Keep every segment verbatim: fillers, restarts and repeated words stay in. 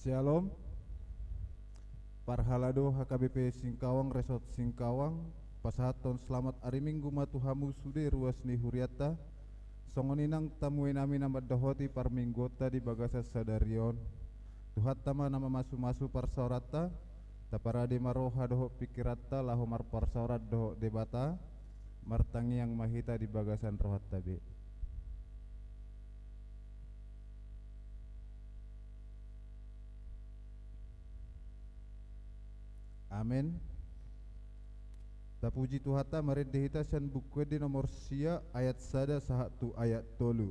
Syalom. Parhalado H K B P Singkawang, Resort Singkawang, pasahathon selamat ari Minggu ma tu hamu sude ruas ni hurianta. Songon i nang tamuinami na mandohoti parmingguonta di bagasan sadari on. Tuhanta ma na mamasumasu parsaoranta, taparade ma roha dohot pingkiranta laho marparsaoran dohot Debata, martangiang ma hita di bagasan rohanta be. Amen. Tapuji Tuhanta, marende hita sian Buku Ende nomor sia ayat sada sahat tu ayat tolu.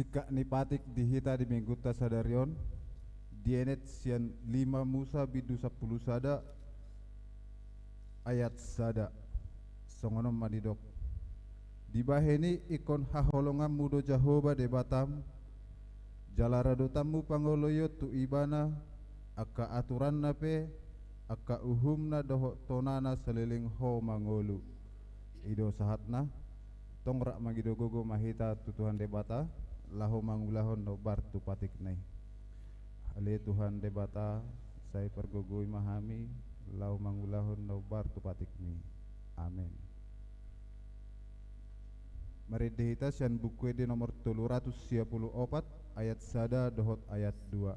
Singkat ni patik di hita di minggunta sadari on, dienet sian lima Musa bindu sampulu sada ayat sada. Songon on ma didok: Dibahen i ingkon haholonganmu do Jahowa Debatam, jala radotanmu pangoloion tu Ibana, angka aturanna pe, angka uhumna dohot tonana saleleng ho mangolu. I do sahatna. Tong rap mangido gogo ma hita tu Tuhan Debata, laho mangulahon na umbar tu patikna i. Ale Tuhan Debata, sai pargogoi ma hami, laho mangulahon na umbar tu patikmi. Amen. Marende hita sian Buku Ende nomor tolu ratus sia pulu opat, ayat sada dohot ayat dua.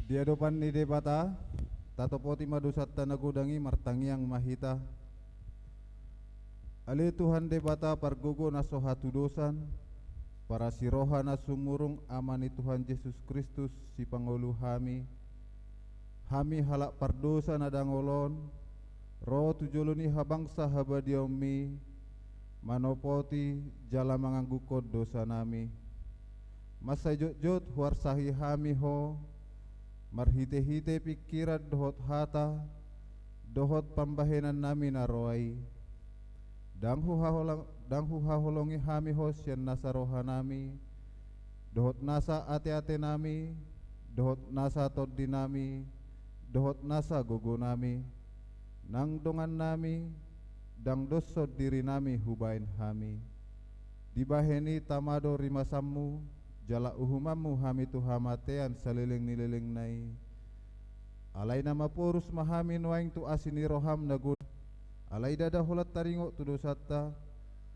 Di adopan ni Debata, tatopoti ma dosanta na godang i, martangiang ma hita. Ale Tuhan Debata pargogo na so hatudosan, parasi roha na sumurung, Ama ni Tuhan Jesus Kristus, sipangolu hami, hami halak pardosa na dangol on, ro tu jolo ni habangsa habadiaonmi, manopoti jala manganggungkon dosanami. Mansai jotjot huarsahi hami ho, marhitehite pingkiran dohot hata, dohot pambahenannami na roa i. Ndang huhaholang-, ndang huhaholongi hami ho sian nasa rohanami, dohot nasa ateatenami, dohot nasa tondinami, dohot nasa gogonami, nang dongannami, ndang doshon dirinami hubahen hami. Dibahen i tama do rimasanmu, jala uhumanmu hami tu hamatean saleleng ni lelengna i. Alai na maporus ma hami nuaeng tu asi ni roham na godang. Alai ndada holan taringot tu dosanta,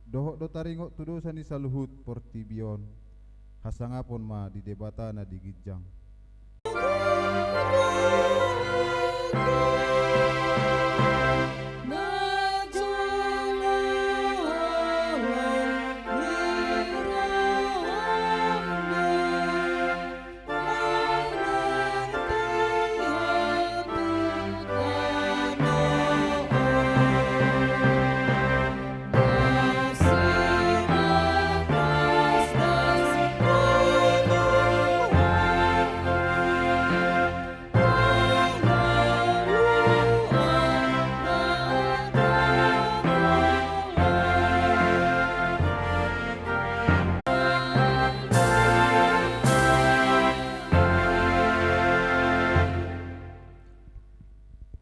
dohot do taringot tu dosa ni saluhut portibi on. Hasangapon ma di Debata na di ginjang.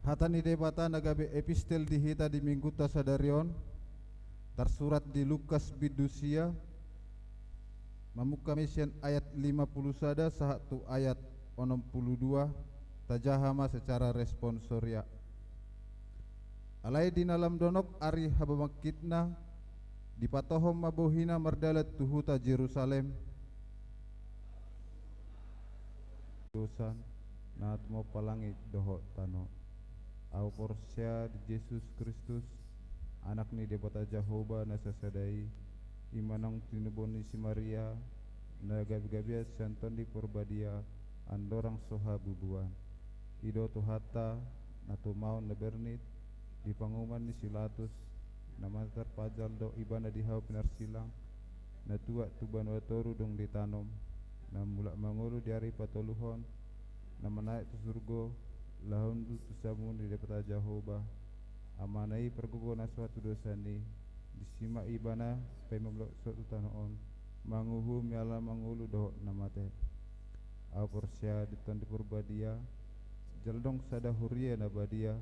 Hata ni Debata na gabe epistel di hita di Mingguta sadari on, tarsurat di Lukas bindu sia, mamungka sian ayat lima pulu sada sahat tu ayat onom pulu dua, tajaha ma secara responsoria. Alai di na lam donok ari habangkitna, dipatohom ma bohina mardalan tu huta Jerusalem. Dosa na tumompa langit dohot tano. Ahu porsea di Jesus Kristus, Anak ni Debata Jahowa na sasada i, i ma naung tinubuhon ni si Maria, na gabegabean sian Tondi Porbadia, andorang so habubuan. I do Tuhanta, na tumaon na bernit, di panguhuman ni si Pilatus, na manat tarpajal do ibana di hau pinarsilang, na tuat tu banua toru dung ditanom, na mulak mangolu di ari patoluhon, na manaek tu surgo, laho undur tu sabun ni Debata Jahowa, Amana i pargogo na so hatudosan i, disi ma ibana paima mulak so tu tano on, manguhumi ala mangolu dohot na mate. Ahu porsea di Tondi Porbadia, jala adong sada huria na badia,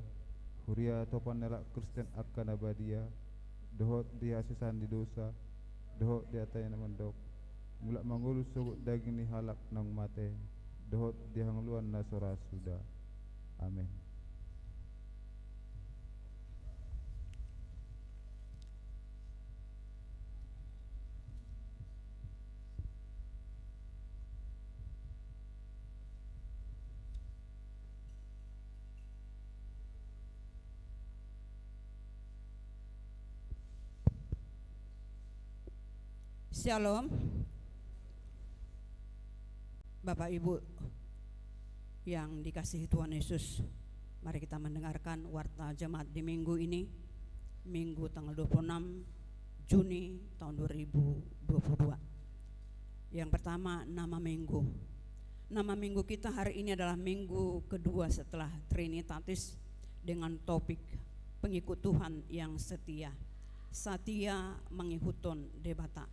huria topan ni halak Kristen angka na badia, dohot di hasesaan ni dosa, dohot di hata i na mandok, mulak mangolu sogot daging ni halak naung mate, dohot di hangoluan na so ra suda. Amen. Shalom. Bapak Ibu yang dikasihi Tuhan Yesus, mari kita mendengarkan warta jemaat di minggu ini, Minggu tanggal dua puluh enam Juni tahun dua ribu dua puluh dua. Yang pertama, nama minggu. Nama minggu kita hari ini adalah minggu kedua setelah Trinitatis dengan topik pengikut Tuhan yang setia. Satia mangihuthon Debata.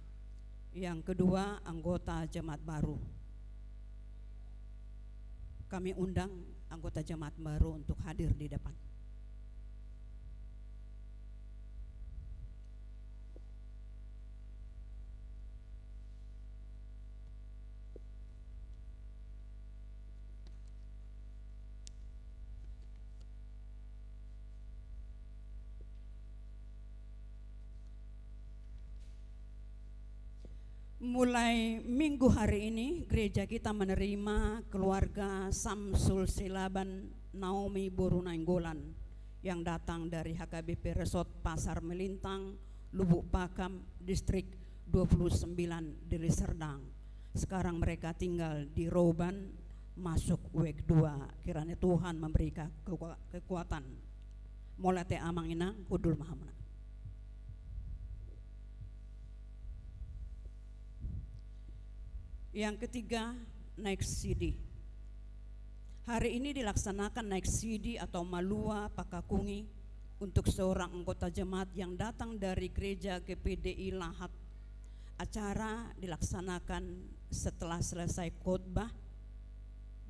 Yang kedua, anggota jemaat baru. Kami undang anggota jemaat baru untuk hadir di depan. Mulai minggu hari ini, gereja kita menerima keluarga Samsul Silaban Naomi boru Nainggolan yang datang dari H K B P Resort Pasar Melintang, Lubuk Pakam, Distrik dua puluh sembilan, Deli Serdang. Sekarang mereka tinggal di Roban, masuk wijk dua. Kiranya Tuhan memberi kekuatan. Mauliate Amang Inang, hundul ma hamuna. Yang ketiga, naek sidi. Hari ini dilaksanakan naek sidi atau malua pakakungi untuk seorang anggota jemaat yang datang dari gereja G P D I Lahat. Acara dilaksanakan setelah selesai khotbah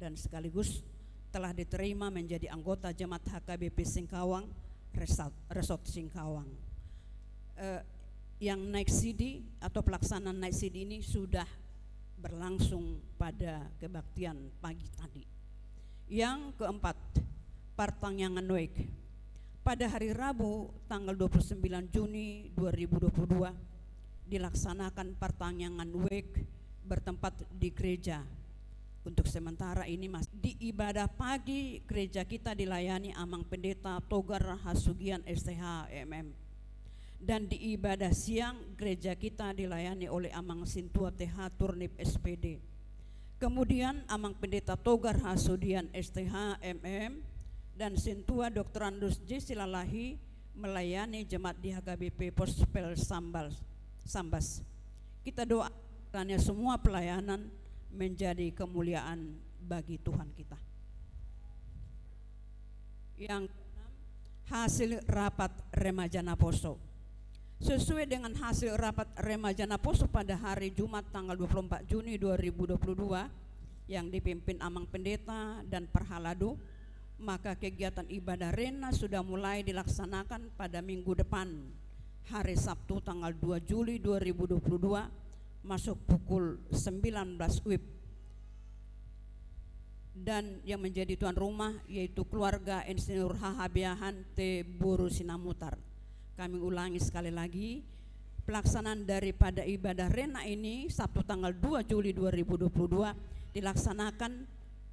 dan sekaligus telah diterima menjadi anggota jemaat H K B P Singkawang, Resort, Resort Singkawang. Eh, yang naek sidi atau pelaksanaan naek sidi ini sudah berlangsung pada kebaktian pagi tadi. Yang keempat, partangiangan wijk. Pada hari Rabu, tanggal dua puluh sembilan Juni dua ribu dua puluh dua, dilaksanakan partangiangan wijk bertempat di gereja. Untuk sementara ini mas-, di ibadah pagi gereja kita dilayani Amang Pendeta Togar Hasugian S T H M M. Dan di ibadah siang gereja kita dilayani oleh Amang Sintua T H Turnip S P D. Kemudian Amang Pendeta Togar Hasugian S T H M M dan Sintua Doktorandus J C Lalahi melayani jemaat di H K B P Pospel Sambal, Sambas. Kita doa kiranya semua pelayanan menjadi kemuliaan bagi Tuhan kita. Yang keenam, hasil rapat remaja Naposo. Sesuai dengan hasil rapat remaja Naposo pada hari Jumat tanggal dua puluh empat Juni dua ribu dua puluh dua yang dipimpin Amang Pendeta dan Parhalado, Maka kegiatan ibadah Rena sudah mulai dilaksanakan pada minggu depan, hari Sabtu tanggal dua Juli dua ribu dua puluh dua, masuk pukul sembilan belas wib. Dan yang menjadi tuan rumah yaitu keluarga Insinyur H H Biahan T Boru Sinabutar. Kami ulangi sekali lagi, pelaksanaan daripada ibadah Rena ini, Sabtu tanggal dua Juli dua ribu dua puluh dua, dilaksanakan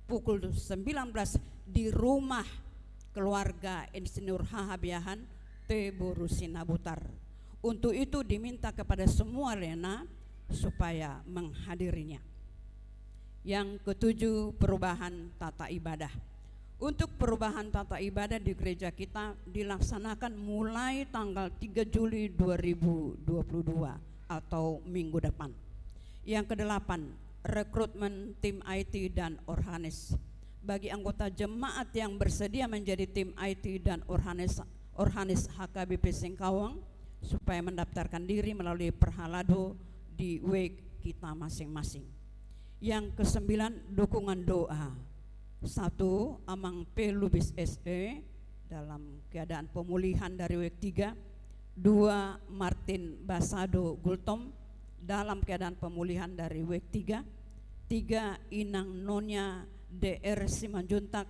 pukul sembilan belas di rumah keluarga Insinyur H H Biahan T Boru Sinabutar. Untuk itu diminta kepada semua Rena supaya menghadirinya. Yang ketujuh, perubahan tata ibadah. Untuk perubahan tata ibadah di gereja kita dilaksanakan mulai tanggal tiga Juli dua ribu dua puluh dua atau minggu depan. Yang kedelapan, rekrutmen tim I T dan organis. Bagi anggota jemaat yang bersedia menjadi tim I T dan organis, organis H K B P Singkawang, supaya mendaftarkan diri melalui Perhalado di web kita masing-masing. Yang kesembilan, dukungan doa. Satu, Amang P Lubis S E dalam keadaan pemulihan dari web tiga. Dua, Martin Basado Gultom dalam keadaan pemulihan dari web tiga. Tiga, Inang Nonya D R Simanjuntak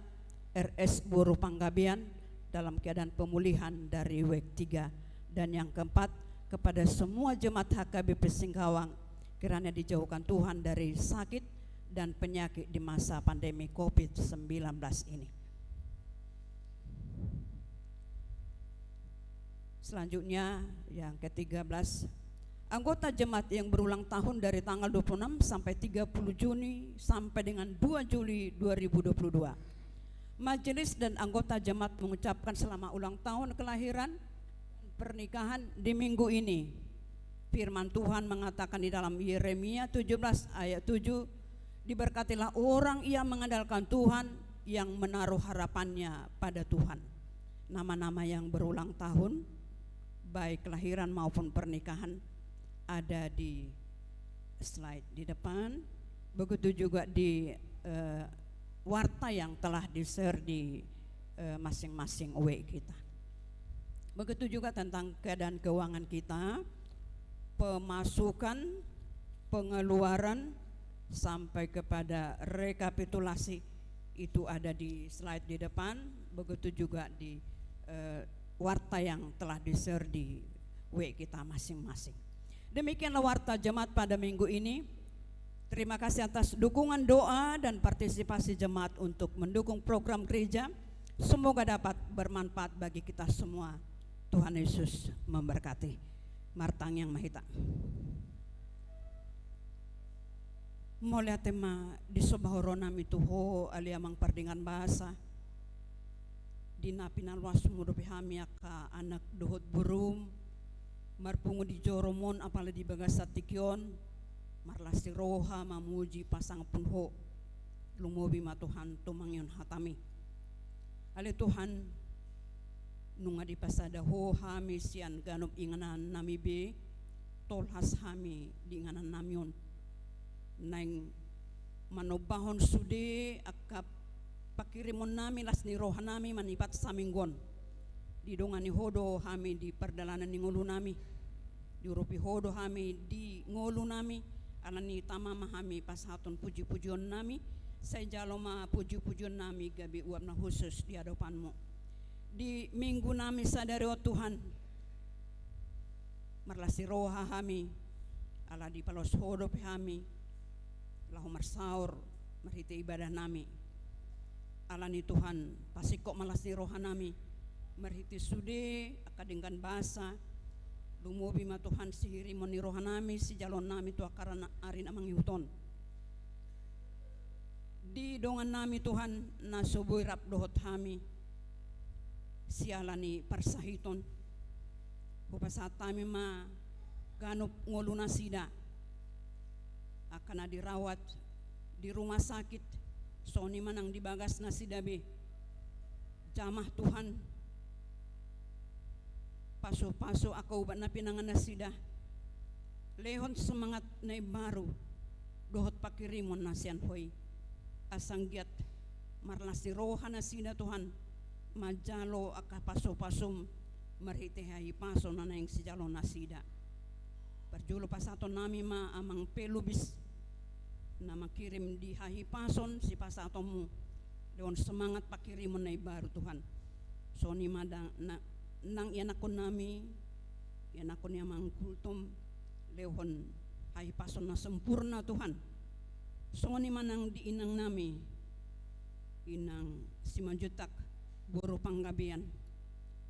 R S Boru Panggabean dalam keadaan pemulihan dari web tiga. Dan yang keempat, kepada semua jemaat H K B P Singkawang, kiranya dijauhkan Tuhan dari sakit dan penyakit di masa pandemi covid sembilan belas ini. Selanjutnya, yang ketiga belas, anggota jemaat yang berulang tahun dari tanggal dua puluh enam sampai tiga puluh Juni sampai dengan dua Juli dua ribu dua puluh dua. Majelis dan anggota jemaat mengucapkan selamat ulang tahun kelahiran dan pernikahan di minggu ini. Firman Tuhan mengatakan di dalam Yeremia tujuh belas ayat tujuh, "Diberkatilah orang yang mengandalkan Tuhan, yang menaruh harapannya pada Tuhan." Nama-nama yang berulang tahun, baik kelahiran maupun pernikahan, ada di slide di depan. Begitu juga di, eh, warta yang telah di-share di, eh, masing-masing W kita. Begitu juga tentang keadaan keuangan kita, pemasukan, pengeluaran, sampai kepada rekapitulasi, itu ada di slide di depan. Begitu juga di, eh, warta yang telah di-share di W kita masing-masing. Demikianlah warta jemaat pada minggu ini. Terima kasih atas dukungan doa dan partisipasi jemaat untuk mendukung program gereja. Semoga dapat bermanfaat bagi kita semua. Tuhan Yesus memberkati. Martangiang ma hita. Mauliate ma di so bahen rohanami tu Ho, ale Amang pardenggan basa. Di na pinaluasMu dope hami angka anak dohot boruM, marpungu di joroM on apala di bagasan tingki on, marlas ni roha mamuji pasangapun Ho. Lumobi ma Tuhan tumangihon hataMi. Ale Tuhan, nunga dipasada Ho hami sian ganup inganannami be, tolhas hami di inganannami on. Naeng manombahon sude angka panghirimonnami las ni rohanami manipat saminggu on. Didongani Ho do hami di pardalanan ni ngolunami. Diurupi Ho do hami di ngolunami, alani tama ma hami pasahathon puji-pujionnami, sai jalo ma puji-pujionnami gabe uap na hushus di adopanMu. Di minggunami sadari on Tuhan, marlas ni roha hami, ala dipaloas Ho dope hami, laho marsaor, marhite ibadahnami. Alani Tuhan, pasingkop ma las ni rohanami, marhite sude angka denggan basa, lumobi ma Tuhan sihirimon ni rohanami, sijaloonnami tu angka ari na mangihut on. Di dongannami Tuhan, na so boi rap dohot hami, siala ni parsahiton. Hupasahat hami ma ganup ngolunasida. Angka na dirawat di rumah sakit, songon i ma nang di bagasnasida be. Jamah Tuhan, pasu-pasu angka ubat na pinangannasida. Lehon semangat na imbaru, dohot panghirimon na sian Ho i. Asa anggiat marlas ni roha nasida Tuhan, manjalo angka pasu-pasum marhite hahipason na naeng sijalo nasida. Parjolo pasahaton nami ma amang Pelubis na mangkirim di hahipason sipasahatonmu, lehon semangat pangkirimon na imbaru Tuhan. Songon i ma dang, na, nang ianakhon nami, ianakhon ni amang Gultom, lehon hahipason na sempurna Tuhan. Songon i ma nang di inang nami, inang Simanjuntak boru Panggabean.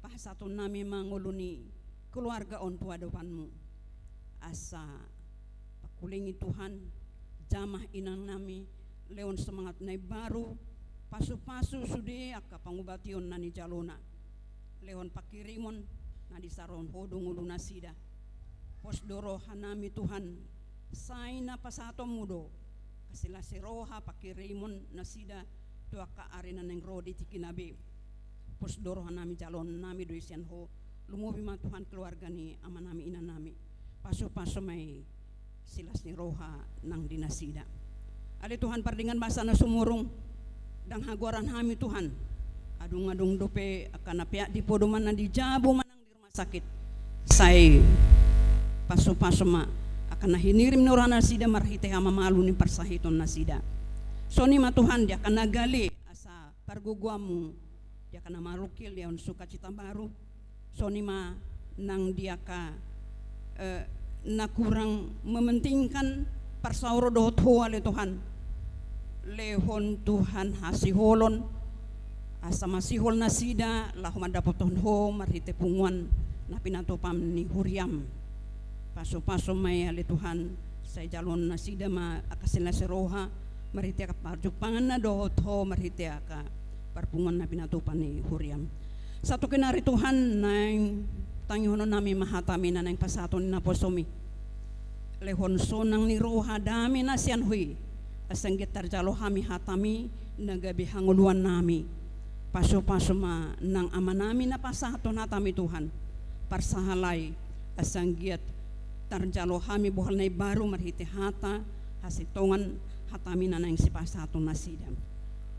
Pasahaton nami ma ngolu ni keluarga on tu adopanmu. Asa pangkulingi Tuhan, jamah inang nami, lehon semangat na imbaru, pasu-pasu sude angka pangubation na nijalona. Lehon pangkirimon na disarahon Ho do ngolu nasida. Pos do roha nami Tuhan, sai na pasahatonmu do, kasi las ni roha pangkirimon nasida tu angka ari na naeng ro di tingkina be. Pos do roha nami, jaloon nami do i sian Ho. Lumobi ma Tuhan keluarga ni ama nami, ina nami. Pasu-pasu ma i silas ni roha nang di nasida. Ale Tuhan, pardenggan basa na sumurung, ndang hagoaran hami Tuhan. Adong-adong dope angka na peak di podoman na di jabu manang di rumah sakit. Sai pasu-pasu ma angka na hinirim ni roha nasida marhite hamamalu ni parsahiton nasida. Songon i ma Tuhan, di angka na gale asa pargogoanmu, di angka na marungkil lehon sukacita baru. Songon i ma nang di angka, eh, na kurang mementingkan parsaoran dohot Ho ale Tuhan. Lehon Tuhan hasiholon, asa masihol nasida laho mandapothon Ho marhite punguan na pinatupam ni huriam. Pasu-pasu ma i ale Tuhan, sai jaloon nasida ma angka silas ni roha, marhite angka parjumpanganna dohot Ho marhite angka parpunguan na pinatupa ni huriam. Satongkin nari Tuhan, naeng tangihonon nami ma hatami na naeng pasahaton ni naposomi. Lehon sonang ni roha dame na sian Ho i, asa anggiat tarjalo hami hatami na gabe hangoluan nami. Pasu-pasu ma nang ama nami na pasahathon hatami Tuhan, parsahalai, asa anggiat tarjalo hami bohal na imbaru marhite hata hasintongan hatami na naeng sipasahaton nasida.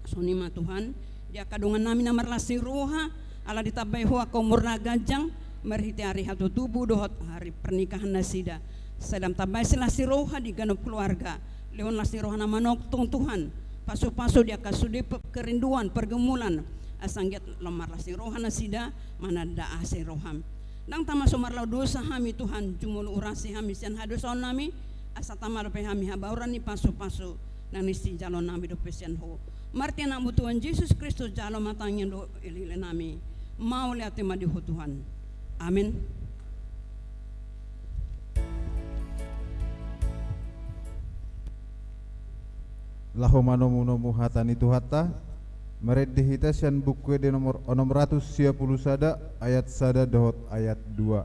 Songon i ma Tuhan, di angka dongan nami na marlas ni roha, ala ditambai Ho angka umur na ganjang marhite ari hatutubu dohot ari pernikahan nasida. Sai lam tambai silas ni roha di ganup keluarga, lehon las ni roha na manongtong Tuhan. Pasu-pasu di angka sude pe-, kerinduan, pergumulan, asa anggiat lam marlas ni roha nasida mananda asi roham. Ndang tama so marlaon dosa hami Tuhan, jumolo urasi hami sian hadosaon nami, asa tama dope hami habaoran ni pasu-pasu na naeng sijaloon nami dope sian Ho. Marhite Anakmu Tuhan Jesus Kristus jalo ma tangiang dohot elekelek nami. Mauliate ma di Ho Tuhan. Amen. Laho manomu-nomu hata ni Tuhanta, marende hita sian Buku Ende nomor onom ratus sia pulu sada, ayat sada dohot ayat dua.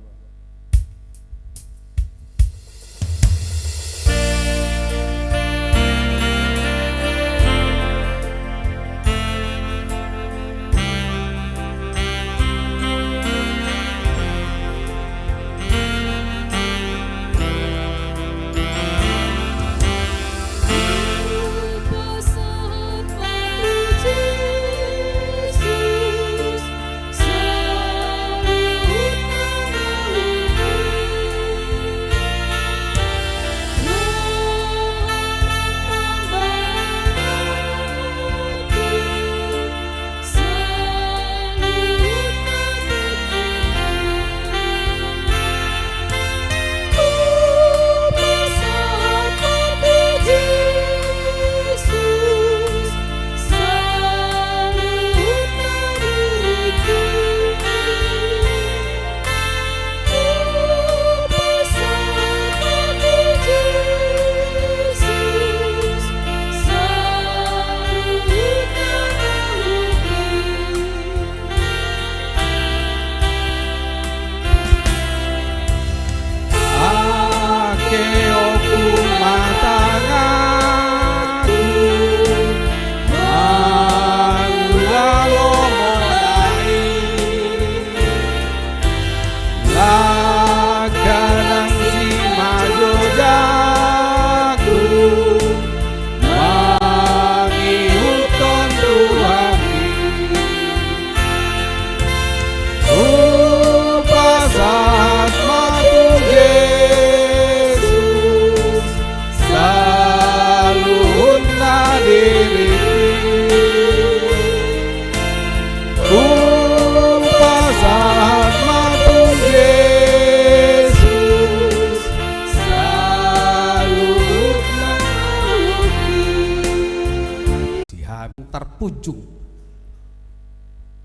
Ujung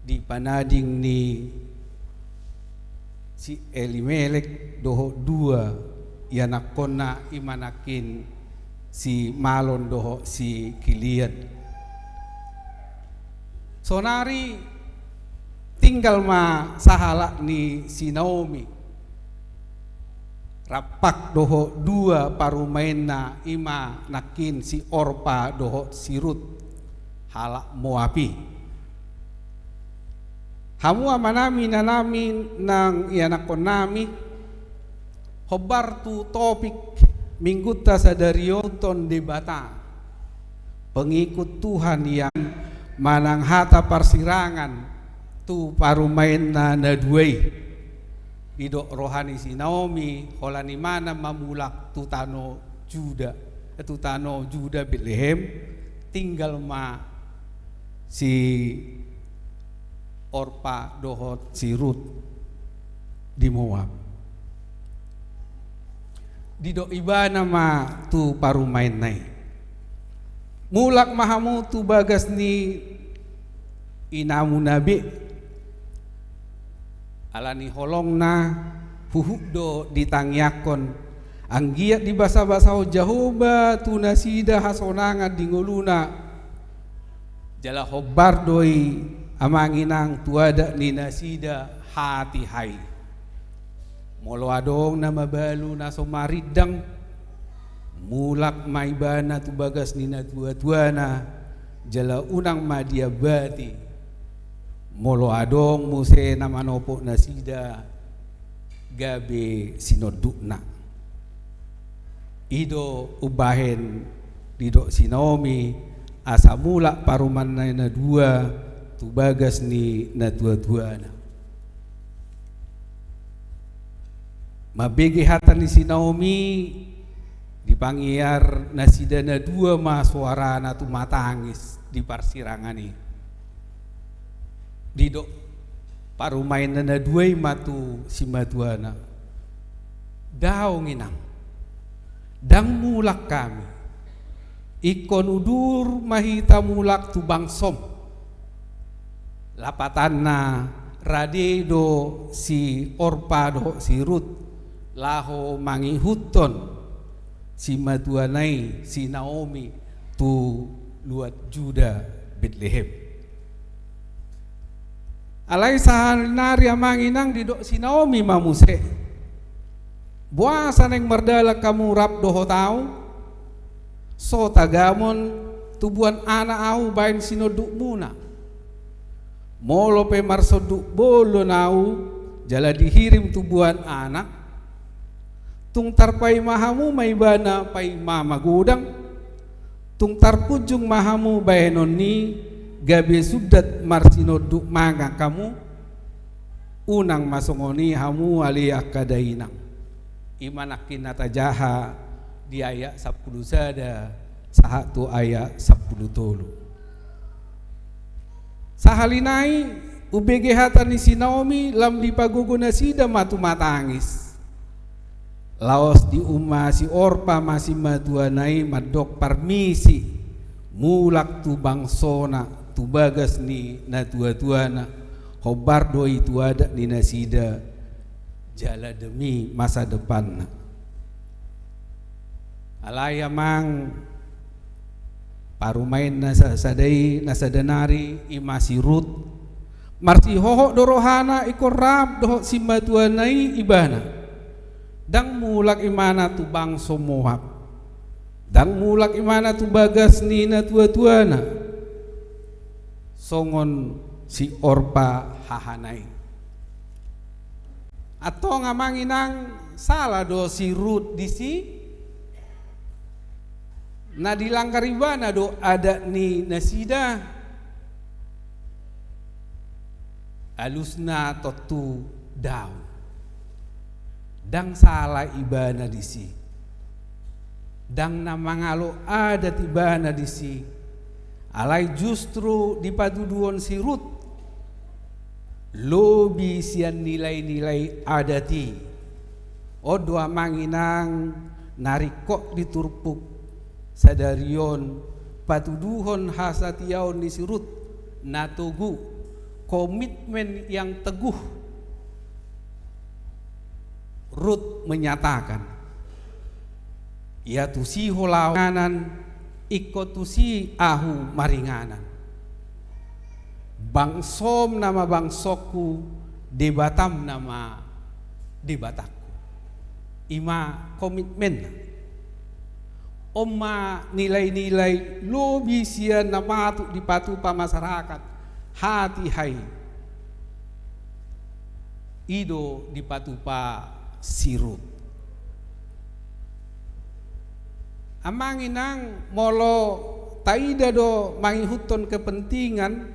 di panading ni si Elimelek dohot dua ianakkonna, i ma nangkin si Malon dohot si Kilion. Sonari tinggal ma sahalak ni si Naomi, rampak dohot dua parumaenna, i ma nangkin si Orpa dohot si Rut, halak Moab i. Hamu amanami, inanami nang ianakkonnami, hombar tu topik Minggunta sadari on, Debata, pengikut Tuhan yang, manang hata parsirangan tu parumaenna na dua i. Didok roha ni si Naomi, holan imana ma mulak tu tano Juda, eh, tu tano Juda, Betlehem, tinggal ma si Orpa dohot si Rut di Moab. Didok ibana ma tu parumaenna i, mulak ma hamu tu bagas ni inamuna be. Ala ni holongna huhut do ditangiangkon, anggiat dibasabasahon Jahowa tu nasida hasonangan di ngoluna, jala hombar do i amang inang tu adat ni nasida hatiha i. Molo adong na mabalu na so marindang, mulak ma ibana tu bagas ni natuatuana, jala unang ma diambati. Molo adong muse na manopot nasida, gabe sinondukna. I do umbahen didok si Naomi asa mulak parumaenna na dua tu bagas ni natuatuana. Mambege hata ni si Naomi, dipangiar nasida na dua ma soarana tumatangis di parsirangan i. Didok parumaenna na dua i ma tu simatuana, daong inang, ndang mulak hami. Ingkon udur ma hita mulak tu bangsom. Lapatanna, rade do si Orpa dohot si Rut laho mangihuthon simatuana i si Naomi tu luat Juda, Betlehem. Alai sahalnari amang inang, didok si Naomi ma muse, boasa naeng mardalan hamu rap dohot ahu? So tagamon tubuan anak ahu bahen sinondukmuna. Molo pe marsonduk bolon ahu jala dihirim tubuan anak, tung tarpaima hamu ma ibana paima magodang, tung tarpunjung ma hamu bahenon ni, gabe sundat marsinonduk mangan hamu. Unang ma songon i hamu ale angka dainang. I ma nangkin na tajaha di ayat sampulu sada sahat tu ayat sampulu tolu. Sahali nai, umbege hata ni si Naomi, lam dipagogo nasida ma tumatangis. Laos diumma si Orpa ma simatuana i mandok parmisi, mulak tu bangsona, tu bagas ni natuatuana, hombar do i tu adat ni nasida, jala demi masa depanna. Alai amang, parumaenna sa-, sada i, na sada nari, i ma si Rut. Marsihohot do rohana ingkon rap dohot simatuana i ibana. Ndang mulak imana tu bangso Moab. Ndang mulak imana tu bagas ni natuatuana. Songon si Orpa hahana i. Antong amang inang, sala do si Rut disi? Na dilanggar ibana do adat ni nasida? Alusna tontu daong. Ndang sala ibana disi. Ndang na mangalo adat ibana disi. Alai justru dipatuduhon si Rut lobi sian nilai-nilai adat i. On do amang inang na ringkot di turpuk sadari on, patuduhon hasatiaon ni si Rut na togu, komitmen yang teguh. Rut menyatakan, ia tusi ho laho maringanan, ingkon tusi ahu maringanan. Bangsom nama bangsongku, Debatam nama Debatangku. I ma komitmenna. On ma nilai-nilai lobi sian na patut dipatupa masyarakat hatiha i. I do dipatupa si Rut. Amang inang, molo taida do mangihuthon kepentingan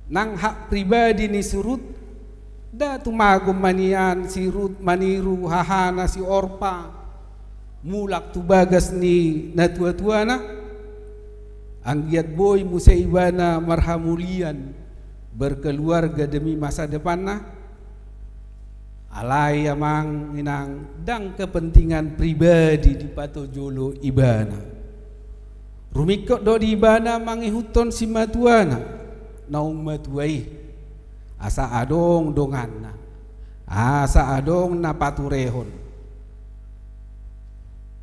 nang hak pribadi ni si Rut, nda tumagon ma nian si Rut maniru hahana si Orpa mulak tu bagas ni natua-tuana. Anggiat boi muse ibana marhamulian berkeluarga demi masa depanna. Alai amang inang, ndang kepentingan pribadi dipatojolo ibana. Rumingkot do di ibana mangihuthon simatuana naung matua i, asa adong donganna, asa adong na paturehon.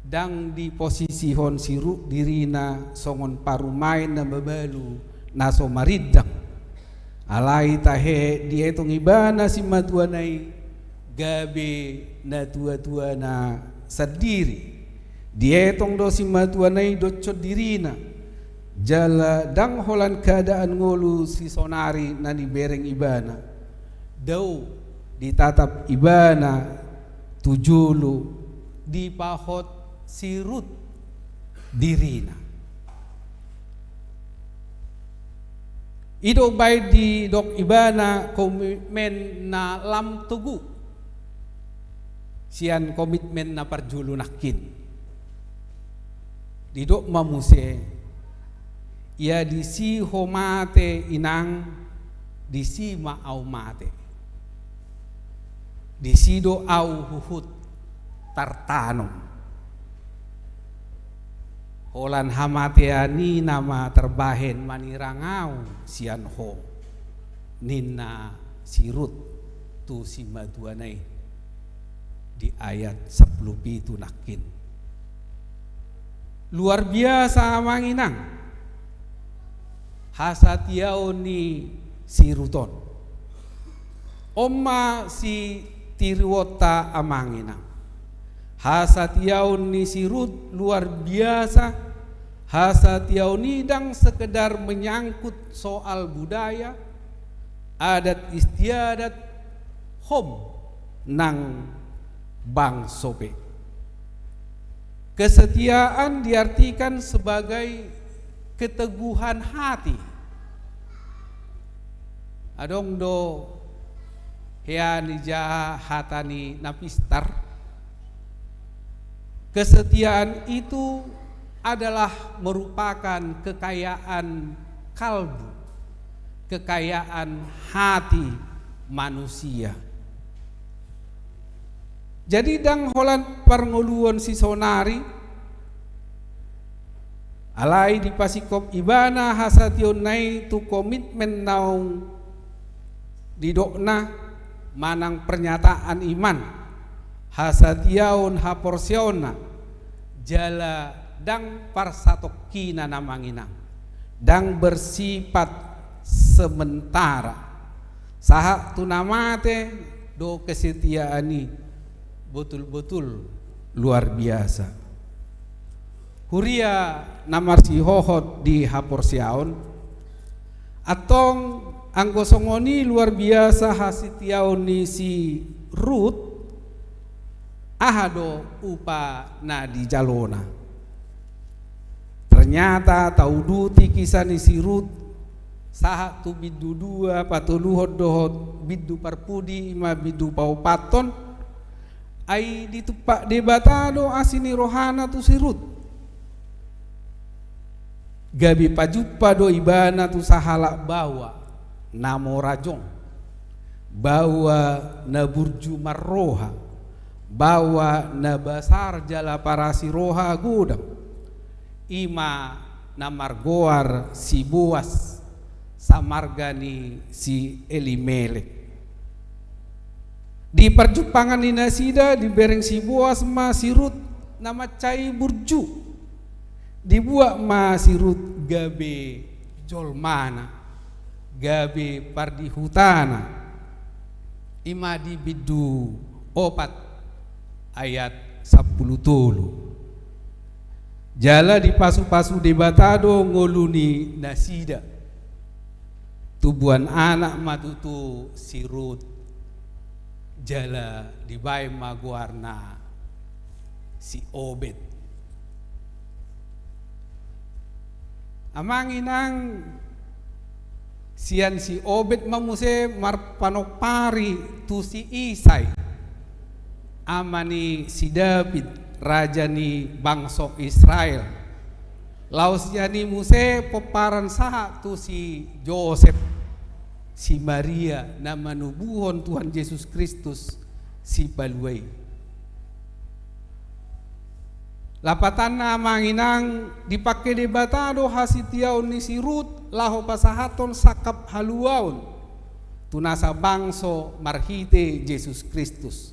Ndang diposisihon si Rut dirina songon parumaen na mabalu na so marindang. Alai tahe dietong ibana simatuana i gabe natua-tuana sandiri. Dietong do simatuana i doshon dirina. Jala ndang holan keadaan ngolu si sonari na nibereng ibana. Dao ditatap ibana tu jolo, dipahot si Rut dirina. I do baen didok ibana komitmen na lam togu sian komitmen na parjolo nangkin. Didok ma muse, ia disi ho mate inang, disi ma au mate. Disi do au huhut tartanom. Holan hamatean i nama tarbahen manirang au sian ho, ninna si Rut tu simatuana i di ayat sampulu pitu nangkin. Luar biasa amang inang hasatiaon ni si Rut on. On ma sitiruonta amang inang. Hasatiaon ni si Rut luar biasa. Hasatiaon i ndang sekedar menyangkut soal budaya, adat istiadat, hom nang bangso pe. Kesetiaan diartikan sebagai keteguhan hati. Adong do hea ni jaha hata ni na pistar. Kesetiaan itu adalah merupakan kekayaan kalbu, kekayaan hati manusia. Jadi ndang holan parngoluon si sonari, alai dipasingkop ibana hasatiaonna i tu komitmen naung didokna manang pernyataan iman, hasatiaon haporseaonna, jala ndang parsatongkinan amang inang, ndang bersifat sementara. Sahat tu na mate do kesetiaan i botul-botul luar biasa. Huria na marsihohot di haporseaon, antong anggo songon i luar biasa hasetiaon ni si Rut, aha do upa na dijalona? Ternyata tauduti kisah ni si Rut sahat tu bindu dua, patoluhon dohot bindu parpudi, i ma bindu paopathon, ai ditumpak Debata do asi ni rohana tu si Rut. Gabe pajumpa do ibana tu sahalak baoa na mora jong, baoa na burju marroha, baoa na basar jala parasi roha godang, i ma na margoar si Boas, samarga ni si Elimelek. Di parjumpangan ni nasida dibereng si Boas ma si Rut na mansai burju. Dibuat ma si Rut gabe jolmana, gabe pardihutana. I ma di bindu opat ayat sampulu tolu. Jala dipasupasu Debata do ngolu ni nasida. Tubuan anak ma tutu si Rut, jala dibaen ma goarna si Obed. Amang inang, sian si Obed ma muse marpanompari tu si Isai, ama ni si Daud, raja ni bangso Israel. Laos sian i muse pomparan sahat tu si Josep, si Maria na manubuhon Tuhan Jesus Kristus Sipalua i. Lapatanna amang inang, dipangke Debata do hasetiaon ni si Rut laho pasahathon sangkap haluaon tu nasa bangso marhite Jesus Kristus.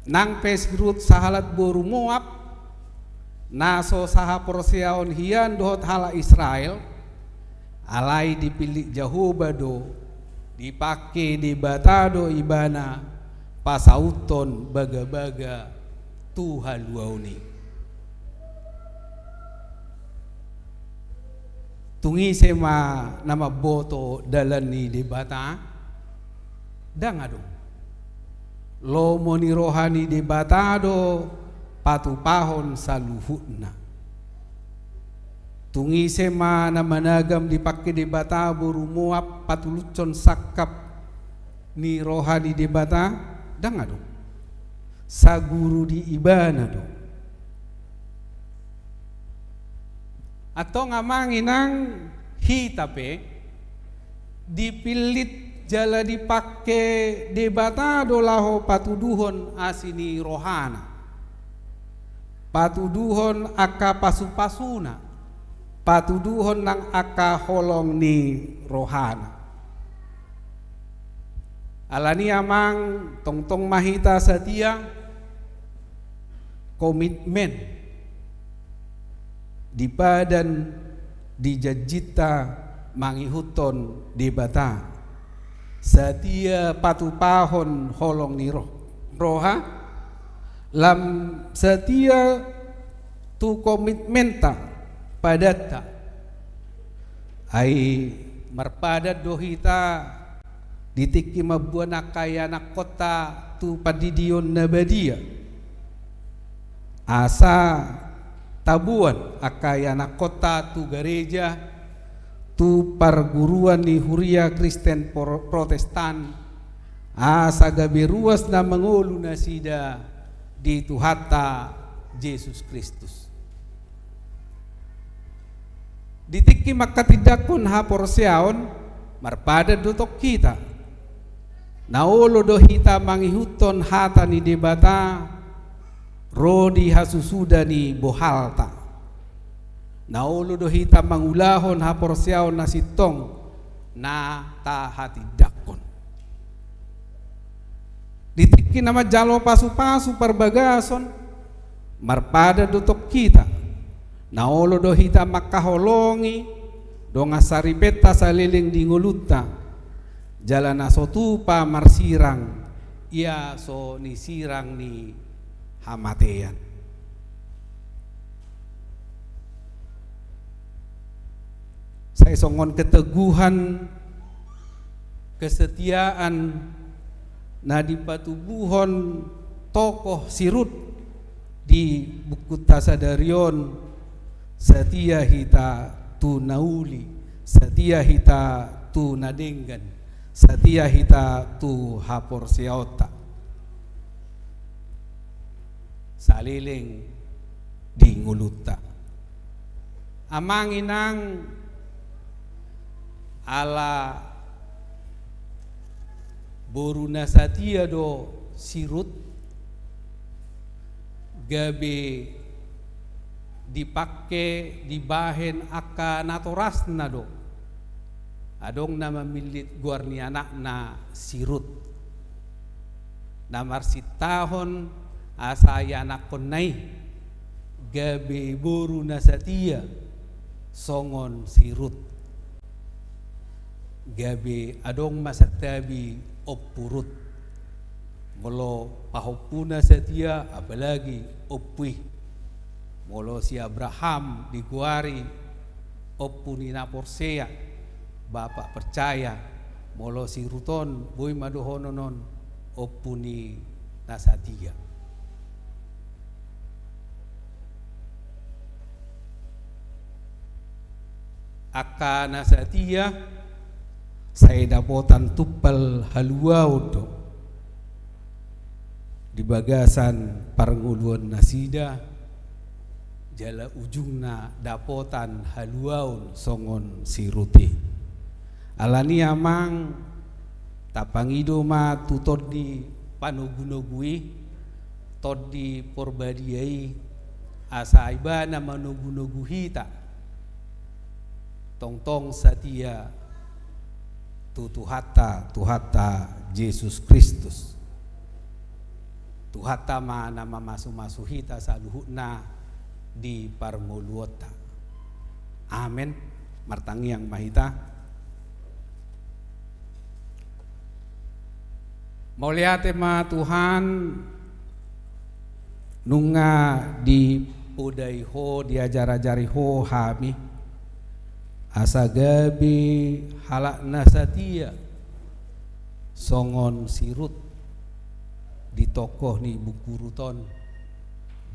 Nang pe si Rut sahalak boru Moab, na so sahaporseaon hian dohot halak Israel, alai dipillit Jahowa do, dipangke Debata do ibana pasauthon bagabaga tu haluaon i. Tung ise ma na mamboto dalan ni Debata? Ndang adong. Lomo ni roha ni Debata do patupahon saluhutna. Tung ise ma na managam dipangke Debata boru Moab patulushon sangkap ni roha ni Debata? Ndang adong. Saguru di ibana do. Antong amang inang, hita pe dipillit jala dipangke Debata do laho patuduhon asi ni rohana, patuduhon angka pasupasuna, patuduhon nang angka holong ni rohana. Alani amang, tongtong ma hita satia, komitmen di padan di janjinta mangihuthon Debata, satia patupahon holong ni roh-, roha, lam satia tu komitmenta, padanta. Ai marpadan do hita di tingki mamboan angka ianakhonta tu pandidion na badia. Asa taboan angka ianakhonta tu gareja, tu parguruan ni huria Kristen Pro-, Protestan, asa gabe ruas na mangolu nasida di Tuhanta Jesus Kristus. Di tingki manghatindanghon haporseaon, marpadan do tong hita. Na olo do hita mangihuthon hata ni Debata, ro di hasusuda ni bohalta. Na olo do hita mangulahon haporseaon na sintong na tahatindanghon. Di tingki na manjalo pasupasu parbagason, marpadan do tong hita. Na olo do hita mangkaholongi dongan saripenta saleleng di ngolunta, jala na so tupa marsirang, ia so nisirang ni hamatean. Sai songon keteguhan, kesetiaan na dipatubuhon tokoh si Rut di bukunta sadari on, satia hita tu na uli, satia hita tu na denggan, satia hita tu haporseaonta saleleng di ngolunta. Amang inang, ala boru na satia do si Rut, gabe dipangke dibahen angka natorasna do Adong na mamillit goar ni anakna si Rut, na marsintahon asa ianakhonna i gabe boru na satia songon si Rut. Gabe adong ma santabi Ompu Rut. Molo pahompuna satia, apalagi ompu i. Molo si Abraham digoari ompu ni na porsea, bapak percaya, molo si Rut on boi ma dohonon on ompu ni na satia. Angka na satia, sai dapotan tumpal haluaon do di bagasan parngoluon nasida, jala ujungna dapotan haluaon songon si Rut i. Alani i amang, tapangido ma tu Tondi panogunogu i, Tondi Porbadia i, asa Ibana manogunogu hita tongtong satia tu Tuhanta, Tuhanta Jesus Kristus. Tuhanta ma na mamasumasu hita saluhutna di parngoluonta. Amen. Martangiang ma hita. Mauliate ma Tuhan, nunga dipodai Ho, diajarajari Ho hami, asa gabe halak na satia songon si Rut di tokoh ni buku Rut on.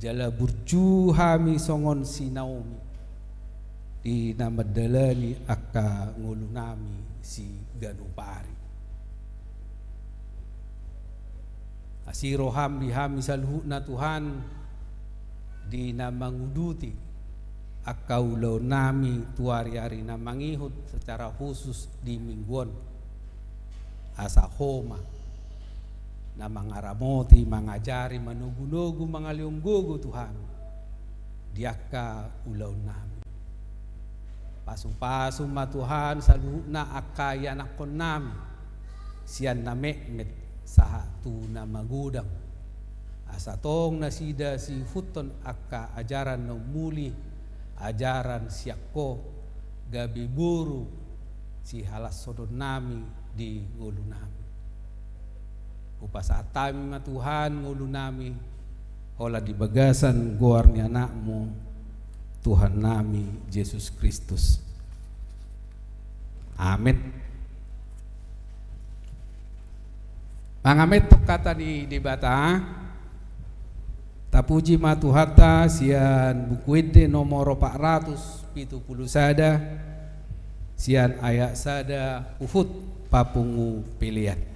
Jala burju hami songon si Naomi di na mandalani angka ngolunami siganup ari. Asi roham di hami saluhutna Tuhan, di na manguduti angka ulaonnami tu ari-ari na mangihut secara khusus di minggu on. Asa Ho ma na mangaramoti, mangajari, manogunogu, mangalehon gogo Tuhan di angka ulaonnami. Pasupasu ma Tuhan saluhutna angka ianakhonnami sian na metmet sahat tu na magodang. Asa tong nasida siihuthon angka ajaran na ummuli, ajaran sian Ho, gabe boru sihalashononnami di ngolunami. Hupasahat hami ma Tuhan ngolunami, holan di bagasan goar ni Anakmu, Tuhannami Jesus Kristus. Amen. Mangamen hata ni Debata. Tapuji ma Tuhanta sian Buku Ende nomor opat ratus pitu pulu sada, sian ayat sada huhut papungu pelean.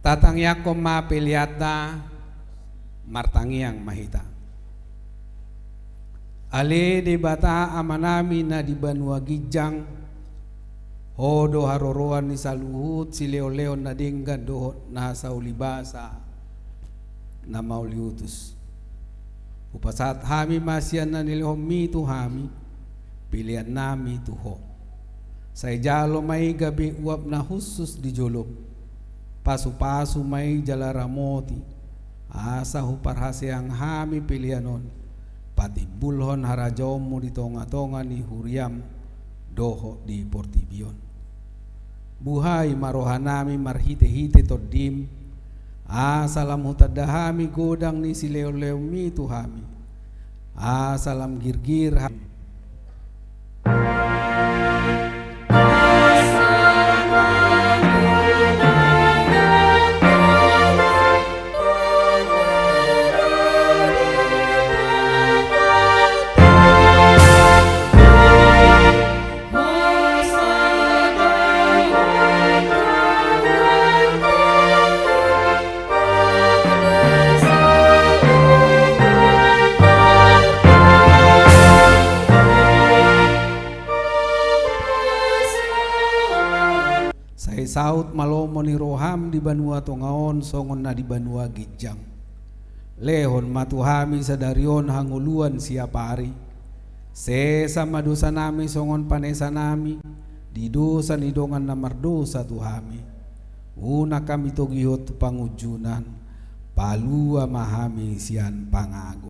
Tatangiangkon ma peleanta. Martangiang ma hita. Ale Debata Amanami na di banua ginjang, Ho do haroroan ni saluhut silehonlehon na denggan dohot na saulibasa na mauliutus. Hupasahat hami ma sian na nilehonMi tu hami, peleannami tu Ho. Sai jalo ma i gabe uap na hushus di jolom, pasupasu ma i jala ramoti, asa huparhaseang hami pelean on patimbulhon harajaonMu di tongatonga ni huriaM dohot di portibi on. Buhai ma rohanami marhitehite TondiM, asa lam hutanda hami godang ni silehonlehonMi tu hami, asa lam girgir hami. Sai saut ma lomo ni rohaM di banua tonga on songon na di banua ginjang. Lehon ma tu hami sadari on hangoluan siapari. Sesa ma dosanami songon panesanami di dosa ni dongan na mardosa tu hami. Unang hami togihon tu pangunjunan, palua ma hami sian pangago.